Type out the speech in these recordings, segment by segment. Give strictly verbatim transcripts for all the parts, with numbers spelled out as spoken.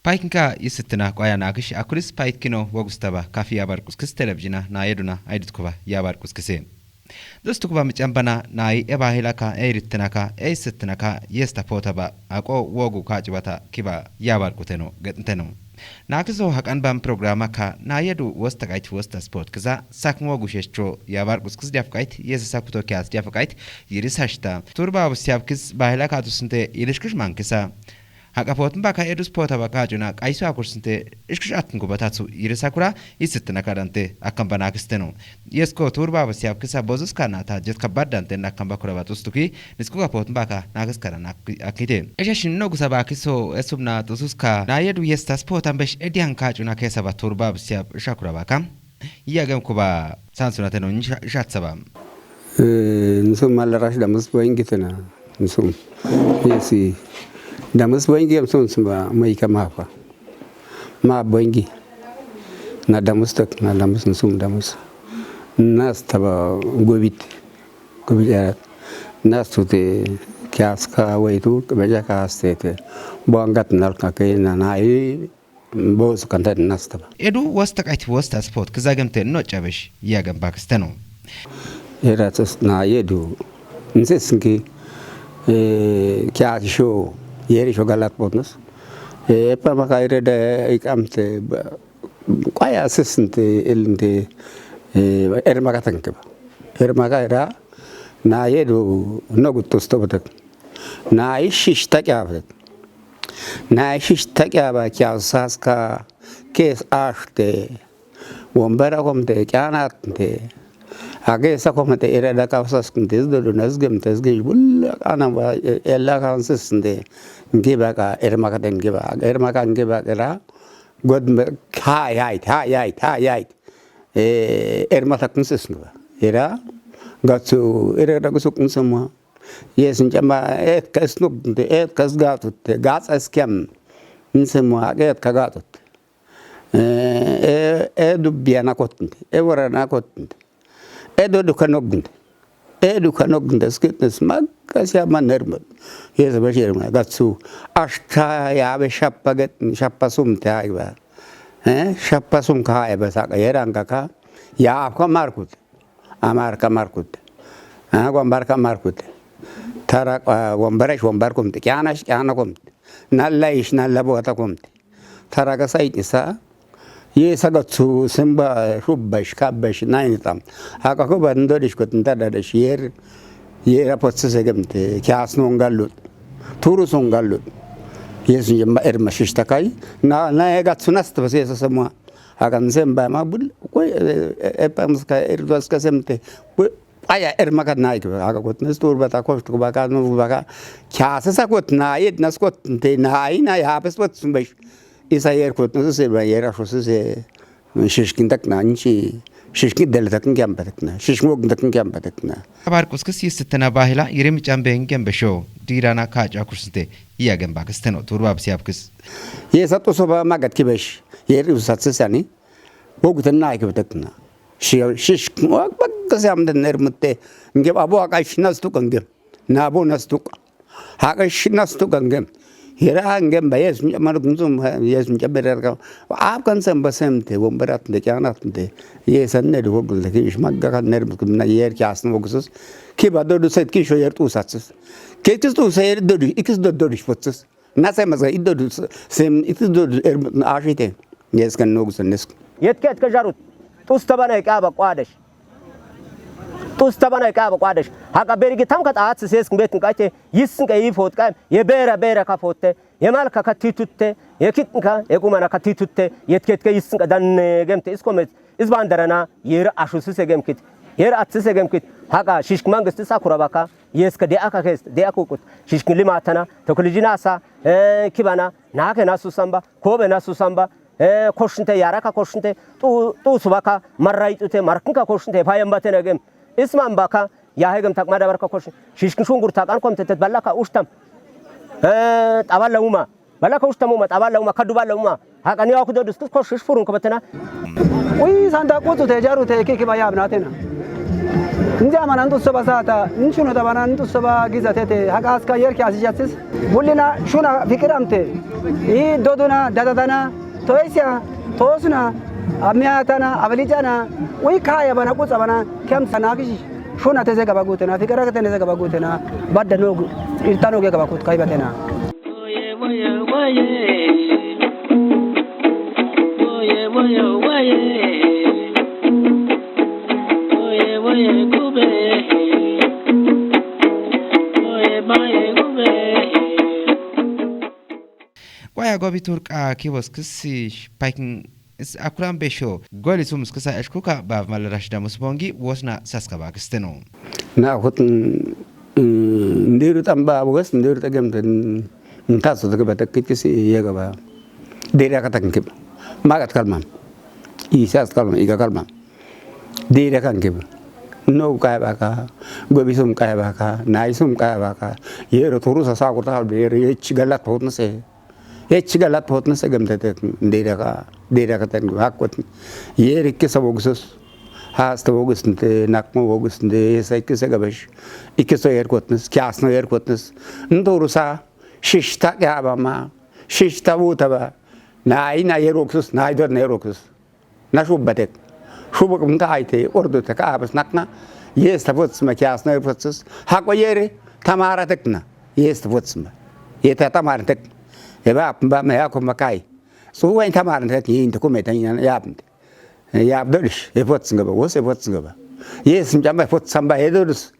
Paykinka yisittina qwaya nakish akulis paytkino wogustaba kafi yabar quskis telebijina na yeduna aydut kuba yabar quskise. Dustu kuba micambana nayi e bahilaka e irittinaka e yisittinaka yesta potaba aqo wogu kacibata kiba yabar quteno getnteno. Nakiso haqan ban programaka na yedu wosta qayt wosta sport kiza sakn wogu sheshcho yabar quskis diyaf qayt yesa sakuto kiyas diyaf qayt yiris hashta. Turba bu siyab kis bahilaka tusinte ilishkish mankisa. Haqapotin baka edus pota baka acuna qaysu akursinte ishkish atn kubatatsu yirisa kura isitna kadante akkan banakisteno. Yesko turba bu siyab kisa bozus kana ta jet kabadante nakkan bakura batustuki nisku kapotin baka nakis kana akite. Esha shinno gusa bakiso esubna tususka na yedu yestas potan besh edian kacuna kesa ba turba bu siyab shakura baka. Yagem kuba sansuna teno shatsaba. Nsum malarash damus boingi tena. Nsum. Yesi. Damus boingi am sun sumba mai kama fa. Ma boingi. Na damus tak na damus nsum damus. Nas taba gobit. Gobit arat. Nas tute kiaska waitu beja kastete. Boangat nalka ke na nai. Bosu kanta nastaba. Edu wasta kait wasta sport kizagemte no chabesh yagem baksteno. Era tus na yedu. Nsisinki eh kya sho yeri sho galat potnos. Eh pa maka ire de ikamte. Kwaya sisinte elinte eh er maka tanke ba. Er maka era na yedu no gutus to betek. Na ishish takya betek. Na ishish takya ba kya saska kes ashte. Wombera komte kyanat te. Age sa komte ira da ka sas kunte do do nas gem tes ge bul ana ba ella kan sas te. Ngi ba ka er maka den ngi ba er maka ngi ba era god me ha yait ha yait ha yait. Eh er maka kun sas ngi ba era gatsu ira da gusuk kun sama. Yes njama et kas nuk de et kas gatut de gats askem. Nsema et ka gatut. Eh, e dubbiya na kotnde e wara na kotnde e do duka nogdnde e duka nogdnde skitnes magasiya manermut. Yes bashir ma gatsu ashta ya be shappa get shappa sum ta ba. Eh shappa sum ka e ba sa ka yeranga ka ya ka markut. Amarka markut. Ah gombarka markut. Tara gombaresh gombar kumte kyanash kyana kumte. Nalla ish nalla bota kumte. Tara ka sai isa. Ye saga su simba shubbash kabbash nainitam. Haka kuba ndodish kut ndadash yer. Yer apotse segemte kyas no ngalut. Turu so ngalut. Yesu yemba erma shishtakai. Na na ega sunasta bas yesa semua. Hakan semba ma bul koy epamska erdoska semte. Aya ermakat naik haka kotnes turbata koshtuk baka nubaka. Kyasa sakot nayet naskot te nayi na yapes wat sumbesh. Isa yer kotnes se ba yer asho se shishkin tak na nchi shishkin del tak kyam patak na shishmok tak kyam patak na. Abar kuskis yistena bahila yirim chambe ngem besho dirana kacha kursinte. Iya gem baksteno turba bsiapkis. Yesa to soba magat kibesh yer usatse sani. Bogten na ki betekna. Shish wak bak se am den ner mutte. Nge abo aka shinas tu kangem. Na bo nas tu. Haka shinas tu kangem. Hira angem ba yes mi amar kunzum yes mi berer ka. Ab kan sem ba sem te wom berat de kyanat de. Yes an ne do gul de ki magga kan ner mutte na yer kyas no gsus. Ki ba do set ki sho yer tu satsis. Ke kis tu ser do ikis do do potsis. Nase mazga iddo dus sem itdo dus er ashite. Yes kan no gusan nes. Yetke etke jarut. Tus tabana ka ba qwadesh. Tus tabana ka ba qwadesh. Haka bergi tam kat at ses kin betin kate yissin ka yifot ka ye bera bera ka fotte. Ye malka ka titutte. Ye kitnka ye kumana ka titutte. Yetke etke yissin ka dan gemte iskomet. Izban darana yer ashusi segemkit. Yer atsi segemkit. Haka shishk mangisti sakura baka. Yeska de aka kest de akukut. Shishkin limatana toklijinasa. Eh, kibana nake nasu samba kobe nasu samba. Eh, koshinte yaraka koshinte tu tu subaka marraitute markinka koshinte payambatena gem. Isman baka ya hegem takmada barka kosh. Shishkin shungur takan komtetet ballaka ushtam. Eh, taballa uma. Bala kawushtamu ma, xaballa uma, kaddu balla uma. Haqa ni aku dodus kus kosh ish furun kabatena. Uy, santa qutu te jaru te kiki ba yabna tena. Nja mana ndu soba sata, nshunu da mana ndu soba giza tete. Haqa aska yer ki asijatsis. Bullina shuna fikiramte. I doduna, dadadana, toisia, tosuna, amiyatana, abalijana. Uy, kaya bana, kutsa bana, kem sana kishi. Shuna te ze gaba gutena, fikira te ne ze gaba gutena. Badda no, irta no ge gaba kut kai batena. Kwaya gobi turqa kibos kisi paikin is akuran besho. Goli sum kisa eshkuka ba malarash damus bongi wosna saska ba kisteno. Na hutun ndiru tamba wos ndiru tagem ten. Ntaso daga batak kit kisi yega ba. Dere ka takin kib. Magat kalman. Isas kalman, iga kalman. Dere kan kib. No kaya baka. Gobi sum kaya baka. Nai sum kaya baka. Yero turu sa sa kurta be yero yech galat hotna se. Yech galat hotna se gam tete dere ka. Dere ka ten hakot. Yeri kisa bogsus. Hasta bogusnte nakmo bogusnte sa kisa gabash. Ikiso yer kotnas. Kiasno yer kotnas. Ndoru sa. Shishta kya ba ma. Shishta buta ba. Na ina yeroksus, na idor na yeroksus. Na shubbatek. Shubak mta aite ordo ta ka abas nakna. Yes ta fots ma kias na fots. Hako yere tamara tekna. Yes ta fots ma. Yeta tamara tek. Eba ba ma yako makai. So wen tamara tek yin ta kumeta yin ya. Ya dorish e fots ngaba. Wos e fots ngaba. Yes mjamba fots samba e doris.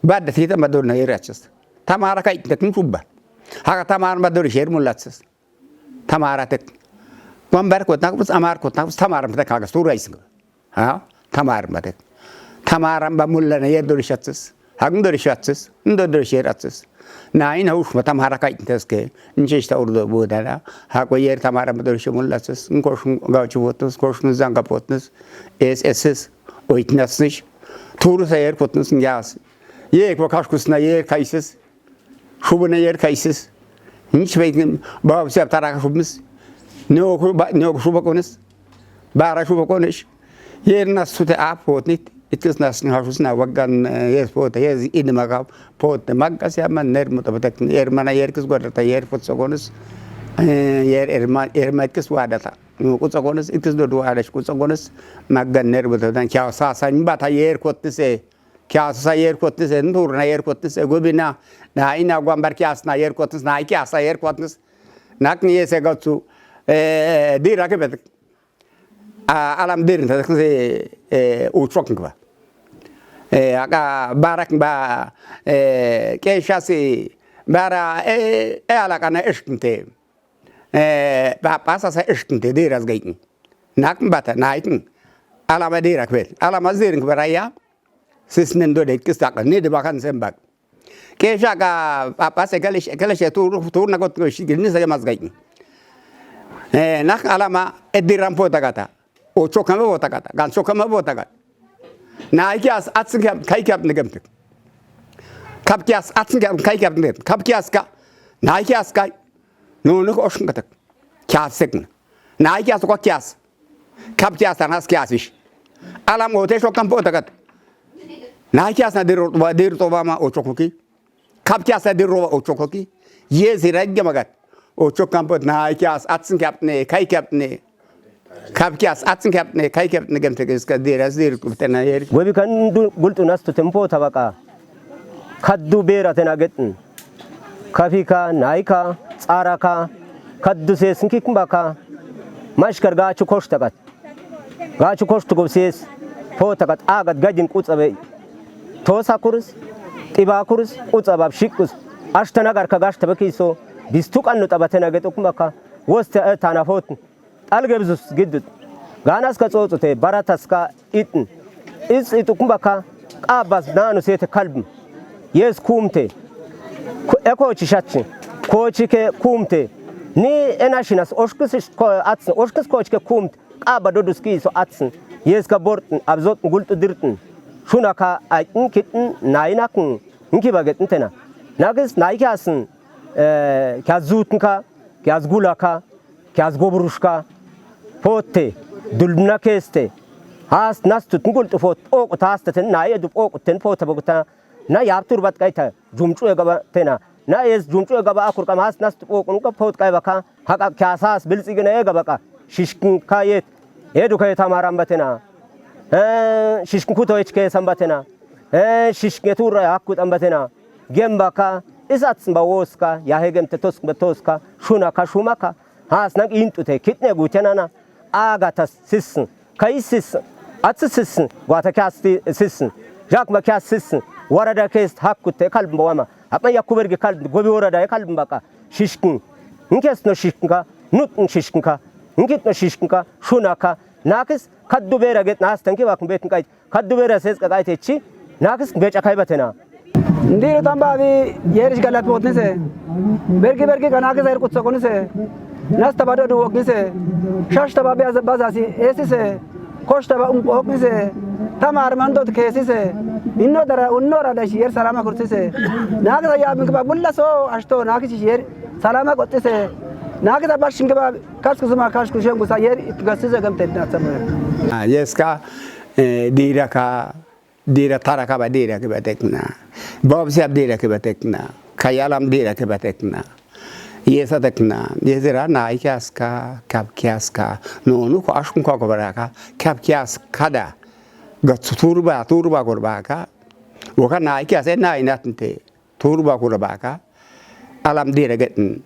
Bad tita ma dorna yerachas. Tamara kai tek shubba. Haka tamara ma dorish er mulatsas. Tamara tek. Kwambar kot nak bus amar kot nak bus tamara tek kagas tu rais nga. Ha? Tamara ma tek. Tamara ba mulla na yer dori shatsis. Hagn dori shatsis. Ndo dori sher atsis. Na in haush ma tamara kai teske. Nchesta urdo budana. Ha ko yer tamara ma dori mulla tsis. Nkosh gauchi votus, kosh zanga potnus. Es eses. Oitnasnish. Turu sa yer potnus ngas. Ye ko kashkus na yer kaisis. Shubuna yer kaisis. Nich baitin ba se tara shubmis. No ku ba no shuba konis. Bara shuba konis. Yer nas sute a potnit. Itkis nas ni hashus na wagan yer pot yer in maga pot magas ya man ner mutabatak yer mana yer kis godata yer pot sogonis. Yer erma erma kis wadata. Kutsa gonis itkis do do adash kutsa gonis. Magan ner mutabatak kya sa sa bata yer kotnise. Kias sa yer kotnis en tur na yer kotnis e gobina. Na ina gwambar kias na yer kotnis na kias sa yer kotnis. Nak ni ese gotsu. Dira ke bet. Alam dir ta se uchok ba. Aka barak ba ke shasi bara e ala kana eshkinte. Ba pasa sa eshkinte diras gaitin. Nak bata naitin. Alama dira kbet. Alama zirin kbet ya. Sisnen do de kis tak ni de bakan sem bak. Ke shaka papa se kalish kalish tur tur na got ko shi ni sa mas gai. Eh nak alama ediram po takata. O chokama po takata. Gan chokama po takata. Na ikias atsin kap kai kap ne gemtik. Kap kias atsin kap kai kap ne. Kap kias ka. Na ikias kai. No no ko shun katak. Kias sek. Na ikias ko kias. Kap kias tanas kias ish. Alam ote shokam po takat. Na kias na dir wa dir to ba ma ochokoki. Kap kias na dir wa ochokoki. Ye zira gamagat. Ochokam po na kias atsin kap ne kai kap ne. Kap kias atsin kap ne kai kap ne gam tekes ka dir as dir kutena yer. Gobi kan gultu nas to tempo tabaka. Kaddu bera tena getin. Kafika, naika, tsaraka, kaddu ses nki kumbaka. Mashkar gachu kosh takat. Gachu kosh tugo ses. Po takat agat gajin kutsabe. Tosa kurus, tiba kurus, kutsabab shikus. Ashta nagar ka gashta bakiso. Bistu kannu tabatena getu kumbaka. Woste tana fotin. Xalgebzus giddut. Gaanaska tsootsote, barataska itn. Is itukumbaka, qaabas naanu seete kalbm. Yes kuumte. Ekoochi shachi. Koochike kuumte. Ni enashinas oshkis atsn, oshkis koochike kuumt. Qaaba dodus kiiso atsn. Yeska bortn, abzotn, gultu dirtn. Shunaka, aitn, kitn, nainakn, nkibagetn tena. Nagis, naiki asn, kazutnka, kiyaz gulaka, kiyaz goburushka, potte, dulbna keste, hast nastut ngultu pot, oqut hasteten na edu oquten pote bogta, na yap turbat kaita, jumcu egaba tena, na ez jumcu egaba akur kam hast nastut oqun ka pot kaibaka, haka kiyasas bilzigina egabaka, shishkin kayet, edu kayet amaran batena, eh, shishkin kuto ichke sambatena, eh, shishkin turra hakut ambatena, gembaka, is atsın ba woska, ya hegem te tosk ba toska, şuna ka şuma ka, has nak intute, kitne gutenana, agata sissin, kayı sissin, atsı sissin, guata kasti sissin, jakma kast sissin, warada kest hakkut te kalbin bawama, hapma yakubergi kalbin, gobi warada kalbin baka, şişkin, nkes no şişkin ka, nut no şişkin ka, nkit no şişkin ka, şuna ka, nakis, kaddu bera get nas tanki bakın betin kayt, Kaddu bera ses ka kaite chi, nakis beca kai batena. Ndiru tambabi yerish galat potnise. Bergi bergi ka nakis air kutsa konise. Nas tabado du woknise. Shash tababi az bazasi esise. Kosh taba um oknise. Tamar mandot kesise. Inno dara unno radash yer salama kurtise. Nakis ya bin ba bulla so ashto nakis yer salama kotise. Nakis ba shin ba kash kusuma kash kushen gusa yer itgasise gam tedna tsamana. Ah, yes ka, eh, dira ka, dira tara ka ba dira ki batekna. Bob siap dira ki batekna. Kayalam dira ki batekna. Yesa tekna. Yesera na ikias ka, kap kias ka. No, nu ko ashkun ko ko baraka. Kap kias kada. Gatsu turba, turba gorbaka. Woka na ikias e na inatnte. Turba kura baka. Alam dire getin.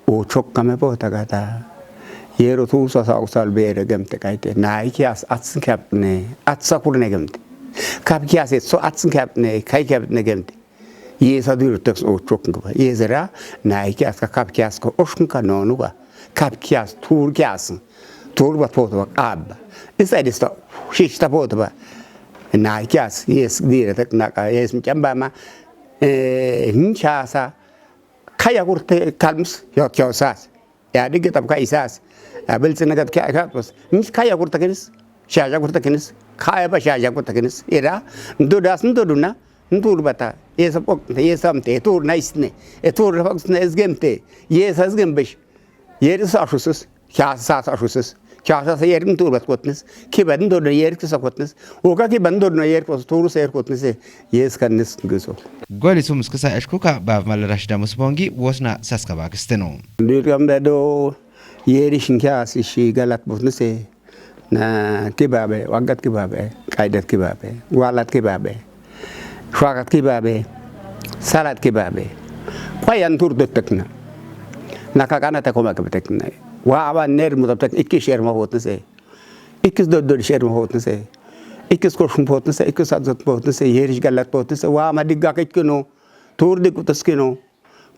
O çok kame po tagata. Yero tu sa sa usal bere gemte kaite. Na ikias atsın kapne. Atsa kurne gemte. Kap kias et so atsın kapne. Kai kapne gemte. Yesa dürteks o çok kapa. Yezera na ikias ka kap kias ko oşkun ka nonu ka. Kap kias tur kias. Tur bat pot bak ab. Isa dista şişta pot ba. Na ikias yes dire tek na ka yes mi chamba ma. Eh, hinchasa, kaya kurte kalms, yok yosas. Ya digi tab ka isas. Ya bilsina gat kaya katbas. Hinch kaya kurta kinis, shaja kurta kinis, kaya ba shaja kurta kinis. Ira, ndu das ndu duna, ndu bata. Yesa pok, yesa mte, tur na isne. E tur pok sne esgemte. Yesa esgembish. Yeri sa shusus. Kasa sa shusus. Kasa sa yerin turbat kotnis. Ki badin dodna yer kisa kotnis. Oka ki badin dodna yer kos turus yer kotnis. Yes kannis güso. Goli sumus kisa eshkuka bav malarash damus bongi wosna saska bakisteno. Dürgam da do yeri shinkas ishi galat botnis. Na kibabe, wagat kibabe, kaidat kibabe, walat kibabe, shwakat kibabe, salat kibabe. Kwayan tur döttekna. Na kakana ta koma kibatekna. Wa aba ner mutabtek ikki sher ma hotnise. Ikkis döddöd sher ma hotnise. Ikkis koshun potnise, ikkis atzot potnise, yerish galat potnise. Wa ma digga kitkino. Tur dikutuskino.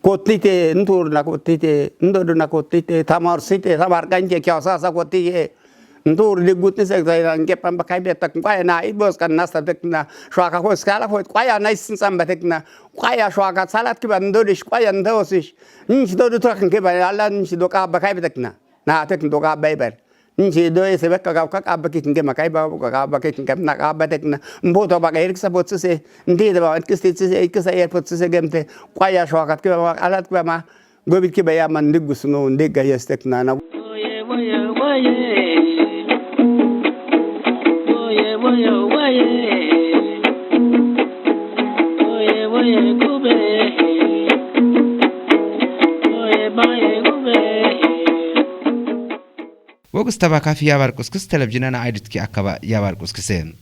Kotite, ntur na kotite, ndodo na kotite, tamar site, tamar kanche kya sa sa kotite. Ntur di gutni se zai ran ke pamba kai betak, kwaya na ibos kan nasta tekna, shwaka ko skala ko, kwaya na isin samba tekna, kwaya shwaka salat ki ban dodish, kwaya ndosish. Nchi dodo tak ke ban Allah nchi doka ba kai betakna. Na tek doka ba ibar. Nchi do ese bek ka ka ba ki kinge makai ba ka ba ki kinge na ka ba tek na. Mboto ba ka irksa botse. Ndi da ba kis tse iksa air potse gemte. Kwaya shwakat ke ba alat ke ba ma. Gobit ke ba ya man digus no ndiga yestek na na. Wogis taba kafi yabar kuskis televizionana aiditki akaba yabar kuskise.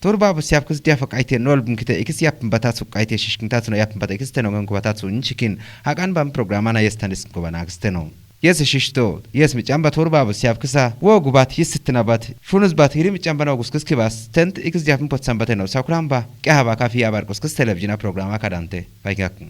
Tor babu siyap kis diya fuk aite nol bumkite ikis yapın batat fuk aite şişkin tatno yapın bat ikis teno ngen kubatat su nçikin. Hakan bam programana yes tanis kubana kis teno. Yes şişto. Yes mi çamba tor babu siyap kisa. Wo gubat yis sittina bat. Şunuz bat hiri mi çamba no kuskis kibas. Tent ikis yapın potsan bateno sakramba. Kehaba kafi yabar kuskis televiziona programa kadante. Baygakın.